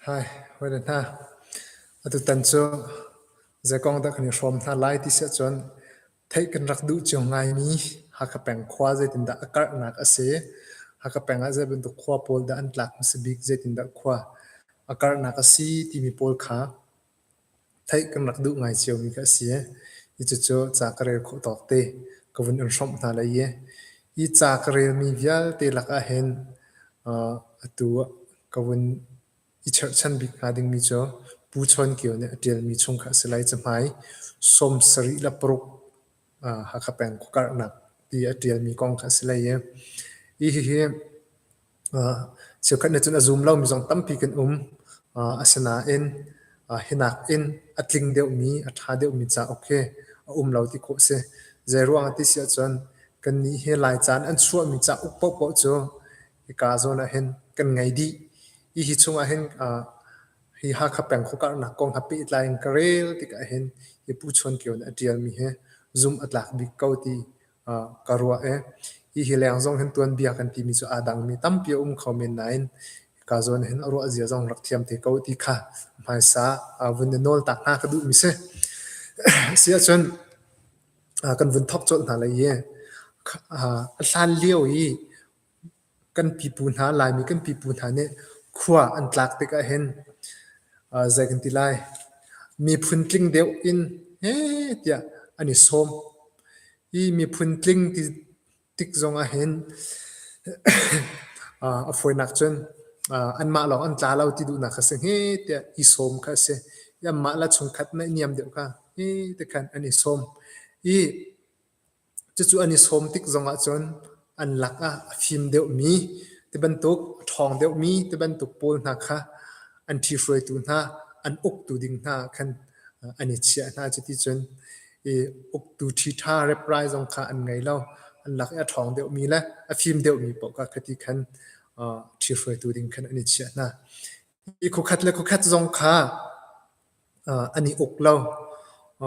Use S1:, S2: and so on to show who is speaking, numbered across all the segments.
S1: Hai, hawile hna. Atutan cu zei kong dah kan i hrawm hna lai ti si ahcun theih kan rak duh cio ngaimi Hakha peng khua zeitindah a karhnak a si, Hakha peng ah zei bantuk khua pawl dah an tlak hmasa bik, zeitindah khua a karhnak a si timi pawl kha theih kan rak duh ngai ciomi kha a si. Hi cucu ca ka rel khawh tawk te ka vun in hrawmh hna lai i hi ca ka relmi vialte lakah hin atu ka vun i cherhchan bik hnga dingmi cu Pu Chawn Kio nih a ṭialmi chung kha a si lai. Cahmai 76 Hakha peng khuakarhnak ti a ṭialmi kong kha a si lai i hi hihi cheukhat nih cun a zum lomi zong tampi kan um. Asinain hi nakin a tling deuhmi, a ṭha deuhmi cauk hi a um lo ti khawh a si. Zeiruang ah ti si ahcun kannih hi Laica in an chuahmi cauk paohpaoh cu hika zawn ah hin kan ngei dih. Hihi chungah hin hi Hakha peng khuakarhnak kong he pehtlai in ka rel tikah hin hi Pu Chawn Kio nih a ṭialmi hi zumh a tlak bik ko ti ka ruah i hihi leng zong hin tuanbia kan timi cu aa dangmi tampi a um kho men nain hika zawn hin a ruah zia zong rak thiam te ko ti kha hmaisa vun i nawl tak hna ka duhmi si. Si ahcun kan vun thawk colh hna lai i a hlan lio i kan pipu hna Laimi kan pipu hna nih khua an tlak tikah hin zei kan ti lai miphun tling deuh in heh tiah an i sawm. Hi miphun tling ti tik zong ah hin a fawinak cun anmah lawng an tla lo ti duhnak kha si heh tiah i sawm kha a si. Anmah le chungkhat naihniam deuh kha hi ti khan an i sawm. I Cucu an i sawm tik zongah cun an lakah a fim deuhmi tibantuk, a ṭhawng deuhmi tibantuk pawl hna kha an ṭhihruaitu hna, an uktu ding hna khan an i chiah hna. Cuticun i uktu ṭhiṭha reprai zong kha an ngei lo. An lak i a ṭhawng deuhmi le a fim deuhmi paoh kha khati khan ṭhihruaitu ding khan an i chiah hna. Hi khuakhat le khuakhat zong kha an i uk lo.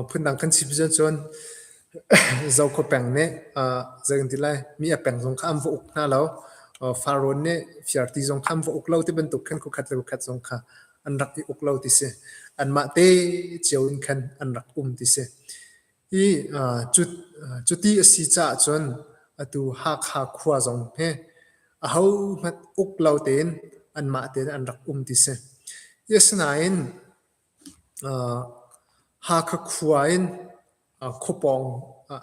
S1: Phundang kan chim cun Zokhua peng nih zei kan ti lai mi a peng zong kha an va uk hna lo. Farrawn nih Fiarti zong kha an va uk lo ti bantuk khan khuakhat le khuakhat zong kha an rak i uk lo ti si. Anmah te cio in khan an rak um ti si. Hi cuti a si caah cun atu Hakha khua zong hi ahohmanh uk lo tein anmah tein an rak um ti si. Asinain Hakha khua in khuapawng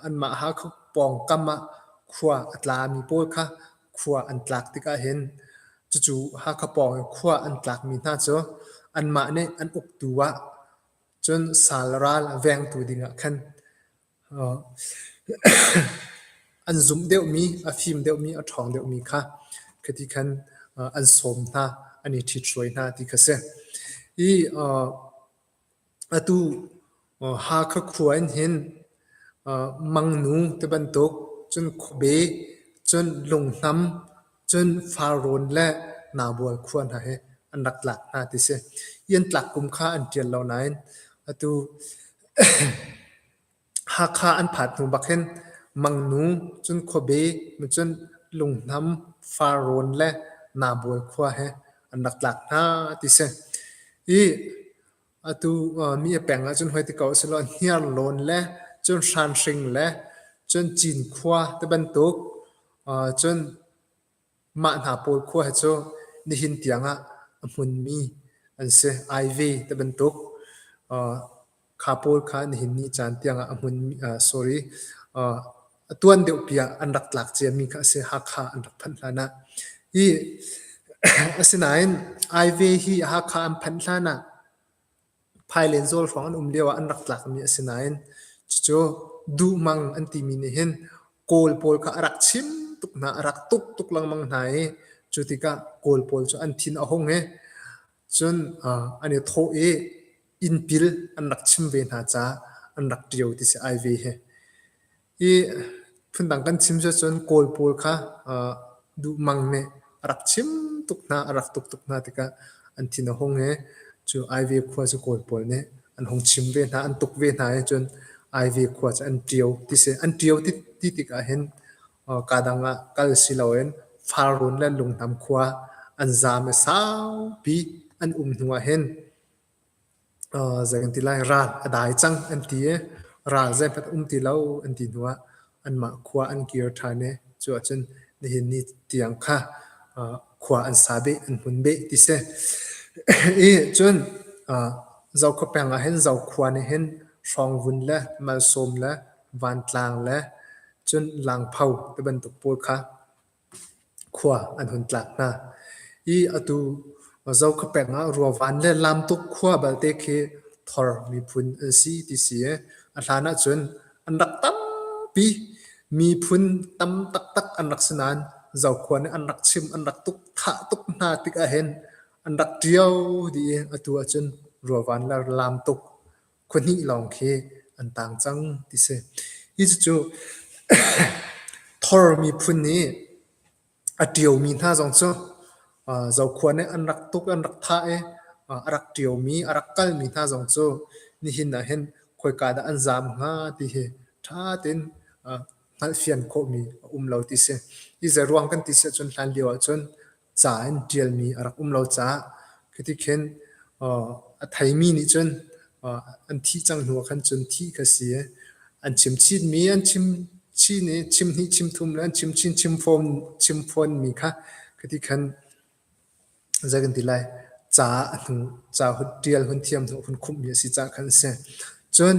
S1: anmah Hakha pawngkam ah khua a tlami pawl kha khua an tlak tikah hin cucu Hakha pawng i khua an tlakmi hna cu anmah nih an uktu ah cun sal ral a vengtu dingah khan an zumh deuhmi, a fim deuhmi, a ṭhawng deuhmi kha khati khan an sawm hna, an i ṭhithruai hna ti kha si. I atu Hakha khua in hin Mangnu ti bantuk, cun Khuabe, cun Lunghnam, Cun Farrawn le Nabual khua hna hi an rak tlak hna ti si. Hi an tlak kum kha an ṭial lo nain atu Hakha an phat hnu bak hin Mangnu, cun Khuabe, cun Lunghnam, Farrawn le Nabual khua hi an rak tlak hna ti si. Hi atu mi a peng ahcun hoi ti ko usih law Hniarlawn le cun Hranhring le cun Cinkhua ti bantuk Cun mah hna pawl khua hi cu nihin tiangah a hmunmi an si. Aive ti bantuk kha pawl kha nihin ni caan tiangah a hmunmi sorry a tuan deuhpi ah an rak tlak ciami kha a si. Hakha an rak phanh hlan ah. Hi asinain Aive hi Hakha an phanh hlan ah Phailenzawl hrawng an um lioah an rak tlakmi a si nain cucu duhmang an timi nih hin Kawl pawl kha a rak chim tuk hna, a rak tuk tuk lengmang hna i cu tikah Kawl pawl cu an thin a hung i cun an i thawh i innpil an rak chim ve hna caah an rak ṭio ti si ai ve hi. Hi phundang kan chim cun Kawl pawl kha duhmang nih a rak chim tuk hna, a rak tuk tuk hna tikah an thin a hung i cu Aive khua cu Kawl pawl nih an hung chim ve hna, an tuk ve hna i cun Aive khua cu an ṭio ti si. An ṭio ti tikah hin kaa dang ah kal si loin Farrawn le Lunghnam khua an zaam i saupi. an um hnu ah hin zei kan ti lai ral a dai cang an ti i ral zeihmanh a um ti lo an ti hnu ah anmah khua an kir ṭhan i cu ahcun nihin ni tiang kha khua an sa beh an hmun beh ti si. I cun Zokhua peng ah hin Zokhua nih hin Hrawngvun le Malsawm le Vantlang le cun Langpho ti bantuk pawl kha khua an hun tlak hna. I atu Zokhua peng ah Ruavan le Lamtuk khua balte khi Thor miphun an si ti si i a hlan ahcun an rak tampi. Miphun tam taktak an rak si nain Zokhua nih an rak chim an rak tuk thah tuk hna tik ahhin an rak ṭio dih i atu ahcun Ruavan le Lamtuk khua hnih lawng khi an tang cang ti si. Hi cucu Thor miphun nih a ṭiomi hna zong cu Zokhua nih an rak tuk an rak thah i a rak ṭiomi a rak kalmi hna zong cu nihin ah hin khoika dah an zaam hnga ti hi ṭha tein hngalhfian khawhmi a um lo ti si. Hi zeiruang kan ti si ahcun hlan lio ahcun ca in ṭialmi a rak um lo caah khiti khin a theimi nih cun an thih cang hnu ah khan cun thih kha si i an chim chinmi an chim chin i chim hnih chim thum le an chim chin chim fom chim fawnmi kha khiti khan zei kan ti lai ca a hnu ca hun ṭial hun thiam hnu hun khumhmi a si caah khan a si. Cun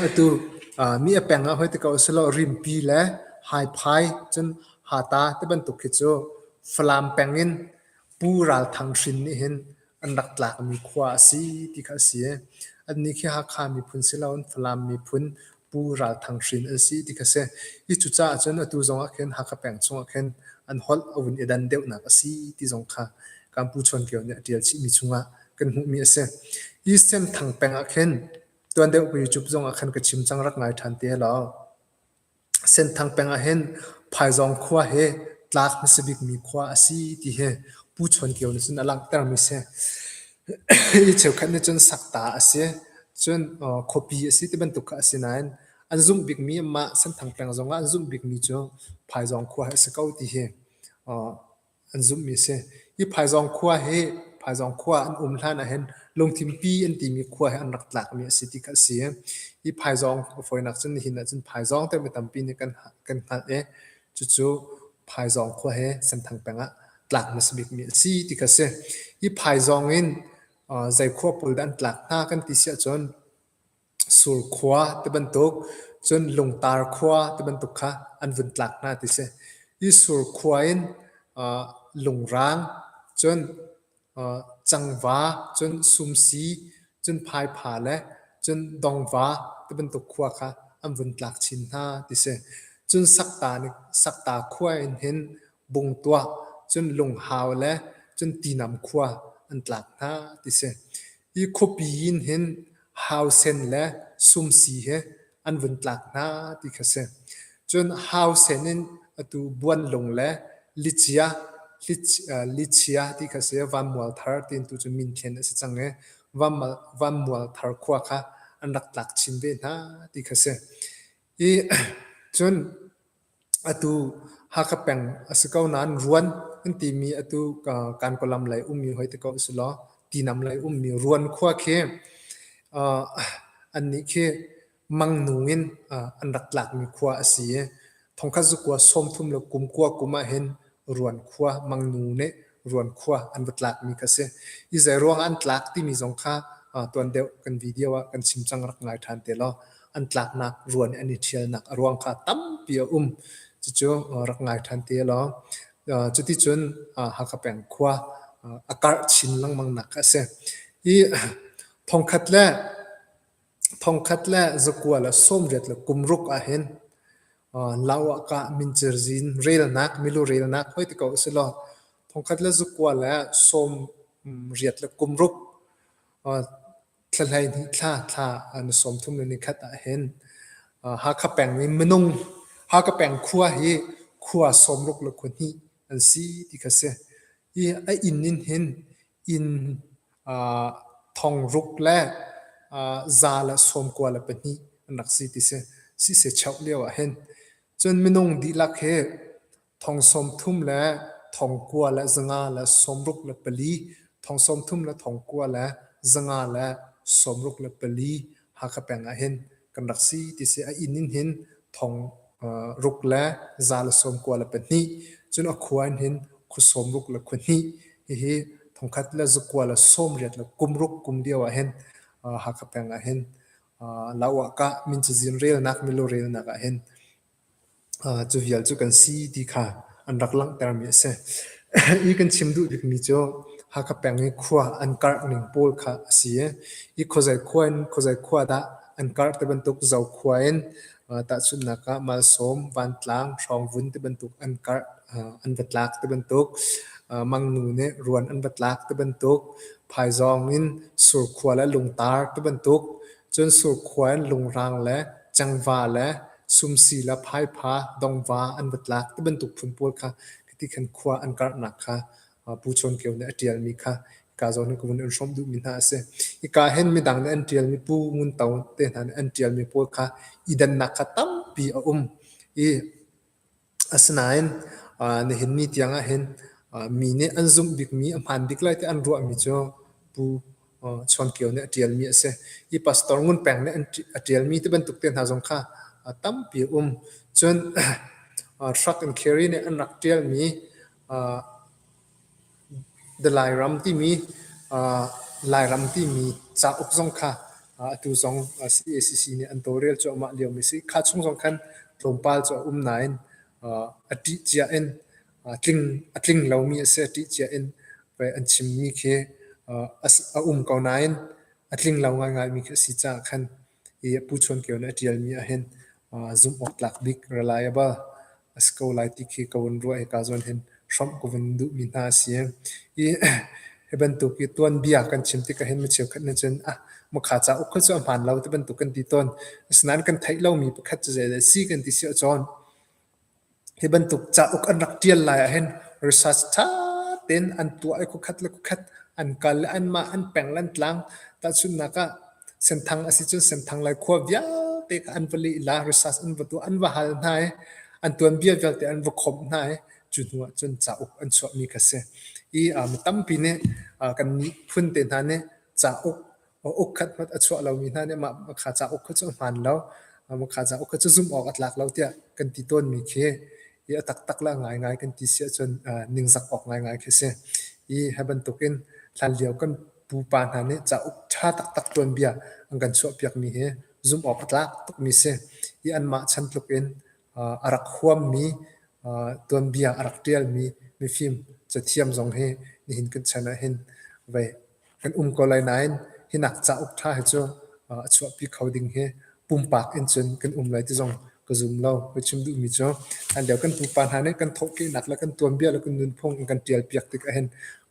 S1: atu mi a peng ah hoi ti ko selaw rimpi le haiphai cun hata ti bantuk khi cu Falam peng in Pu Ral Thang hrin nih hin an rak tlakmi khua a si ti kha a si i annih khi Hakha miphun si loin Falam miphun Pu Ral Thang hrin an si ti kha a si. Hi cucaah cun atu zongah khin Hakha peng chungah khin an holh a vun i dan deuhnak a si ti zong kha kan Pu Chawn Kio nih a ṭial chihmi chungah kan hmuhmi a si. East Senthang peng ah khin tuan deuh ka YouTube zongah khan ka chim cang rak ngai ṭhan te law. Senthang peng ahhin Phaizawng khua hi tlak hmasa bikmi khua a si ti hi Pu Chawn Kio nih cun a langhtermi a si. Hi cheukhat nih cun Sakta a si, cun khuapi a si ti bantuk kha a si nain an zumh bikmi mah Senthang peng zongah an zumh bikmi cu Phaizawng khua hi a si ko ti hi an zumhmi a si. Hi Phaizawng khua hi Phaizawng khua an um hlan ahhin Lungthinpi an timi khua hi an rak tlakmi a si ti kha a si. Hi Phaizawng a fawinak cun nihin ahcun Phaizawng timi tampi nih kan kan hngalh i cucu Phaizawng khua hi Senthang peng ah tlak hmasa bikmi a si ti kha a si. Hi Phaizawng in zei khua pawl dah an tlak hna kan ti si ahcun Surkhua tibantuk, cun Lungtar khua tibantuk kha an vun tlak hna ti si. Hi Surkhua in Lungrang, cun Cangva, cun Sumsi, cun Phaipha le cun Dongva tibantuk khua kha an vun tlak chin hna ti si. Cun Sakta, Sakta khua in hin Bungtuah, cun Lunghau le cun Tinam khua an tlak hna ti si. Hi khuapi in hin Hausen le Sumsi hi an vun tlak hna ti kha si. Cun Hausen in atu Buanlung le Licia, Lichia ti kha si. Vanmualthar tiin tu cu min thlen a si cang i Vanmualthar khua kha an rak tlak chin ve hna ti kha si. I cun Atu Hakha peng a si ko nain Ruan an timi atu Kankaw lei ummi hoi te ko usilaw Tinam lei ummi Ruan khua khi annih khi Mangnu in an rak tlakmi khua a si i thongkhat zakua 30 le kum kua kum ahhin Ruan khua Mangnu nih Ruan khua an va tlakmi kha a si. Hi zeiruang ah an tlak timi zong kha tuan deuh kan video ah kan chim cang rak ngai ṭhan te law an tlaknak ruan i an i ṭhialnak a ruang kha tampi a um. Cucu rak ngai ṭhan te law cuticun Hakha peng khua a karh chin lengmang nak kha a si. Hi thongkhat le thongkhat le zakua le 80 le kum ruk ahhin Lauah mincirzin relnak, milu relnak hoi ti ko usilaw thongkhat le zakua le 80 le kum ruk thla 12 thla thla ni 30 le nikhat ahhin Hakha peng i minung Hakha peng khua hi khua 60 le khua hnih an si ti kha si. Hi a inn in hin inn thongruk le 192 an rak si ti si. Siseh cheuh lio ahhin. Cun minung dihlak hi thong 30 le thong 9 le 5 le 64. Thong 30 le 9,000 le 564 Hakha peng ah hin kan rak si ti si. A inn in hin thong ruk le 192, cun a khua in hin khua 62. Hihi 1986 kum lio ah hin Hakha peng ah hin Lauah min cazin relnak milu relnak ah hin Cu vial cu kan si ti kha an rak langhtermi a si. Hi kan chim duh bikmi cu Hakha peng i khua an karh ning pawl kha a si i, hi khuazei khua in khuazei khua dah an karh ti bantuk Zokhua in tahchunhnak ah Malsawm, Vantlang, Hrawngvun ti bantuk an karh an va tlak ti bantuk, Mangnu nih Ruan an va tlak ti bantuk, Phaizawng in Surkhua le Lungtar ti bantuk, Cun Surkhua in lungrang le cengva le sumsi le phaipha, dongva an va tlak ti bantuk phun pawl kha khiti khan khua an karhnak kha Pu Chawn Kio nih a ṭialmi kha hika zawn hin ka vun in hrawmh duhmi hna a si. Hika hin midang nih an ṭialmi Pu Ngun To te hna nih an ṭialmi pawl kha i dannak kha tampi a um i Asinain nihin ni tiang ahhin mi nih an zumh bikmi, a hmaan bik lai ti an ruahmi cu Pu Chawn Kio nih a ṭialmi a si. Hi Pastor Ngun Peng nih a ṭialmi ti bantuk te hna zong kha tampi a um. Cun Hrak and Carey nih an rak ṭialmi The Lairam timi Lairam timi cauk zong kha atu zong CACC nih an tawlrel cuahmah liomi a si. Kha chung zong khan tlawmpal cu a um nain a ṭih cia in a tling lomi a si. A ṭih cia in an chimmi khi a um ko nain a tling lo ngaingaimi khi a si caah khan hi Pu Chawn Kio nih a ṭialmi ahhin zumh awk tlak bik reliable a si ko lai ti khi ka vun ruah i ka zawn hin hrawmh ka vun duhmi hna a si. Hi hi bantuk hi tuanbia kan chim tikah hin mi cheukhat nih cun ah mukha cauk kha cu a hmaan lo ti bantuk kan ti tawn. Asinain kan theih lomi pakhat cu zeidah a si kan ti si ahcun Hi bantuk cauk an rak ṭial lai ahhin research ṭha tein an tuah i khuakhat le khuakhat an kal i anmah an peng le an tlang. Tahchunhnak ah Senthang a si cun Senthang lai khua vialte kha an va leh la, research an va tuah, an va hal hna i an tuanbia vialte an va khawmh hna i cu hnu ah cun cauk an chuahmi kha a si. I mi tampi nih kan miphun te hna nih cauk Uk khat hmanh a chuah lomi hna nih mah kha cauk kha cu a hmaan lo, mah kha cauk kha cu zumh awk a tlak lo tiah kan ti tawnmi khi hi a taktak le a ngaingai kan ti si ahcun ningzak awk ngaingai khi a si. Hi hi bantukin hlanlio kan pupa hna nih cauk ṭha taktak tuanbia an kan chuahpiakmi hi zumh awk a tlak tukmi si. Hi anmah chan tluk in a rak huammi tuanbia a rak ṭialmi mifim cathiam zong hi nihin kan chan ahhin vei kan um ko lai nain hinak cauk ṭha hi cu a chuahpi kho ding hi pumpak in cun kan um lai ti zong ka zum lo. Ka chim duhmi cu hlanlio kan pupa hna nih kan thawhkehnak le kan tuanbia le kan nunphung an kan ṭialpiak tik ahhin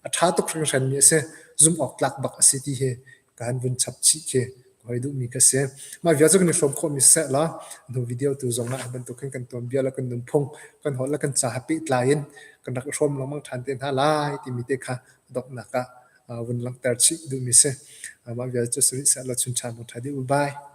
S1: a ṭha tuk hringhranmi a si. Zumh awk tlak bak a si ti hi ka han vun chap chih khi ka hoi duhmi ka si. Mah vial cu kan i hrawm khawhmi siseh law hnu video tu zong ah hi bantuk hin kan tuanbia le kan nunphung kan holh le kan ca he pehtlai in kan rak i hrawm lengmang ṭhan te hna lai timi te kha donghnak ah vun langhter chih duhmi si. Mah vial cu si rih seh law chun ṭha mung ṭha dih u. Bye.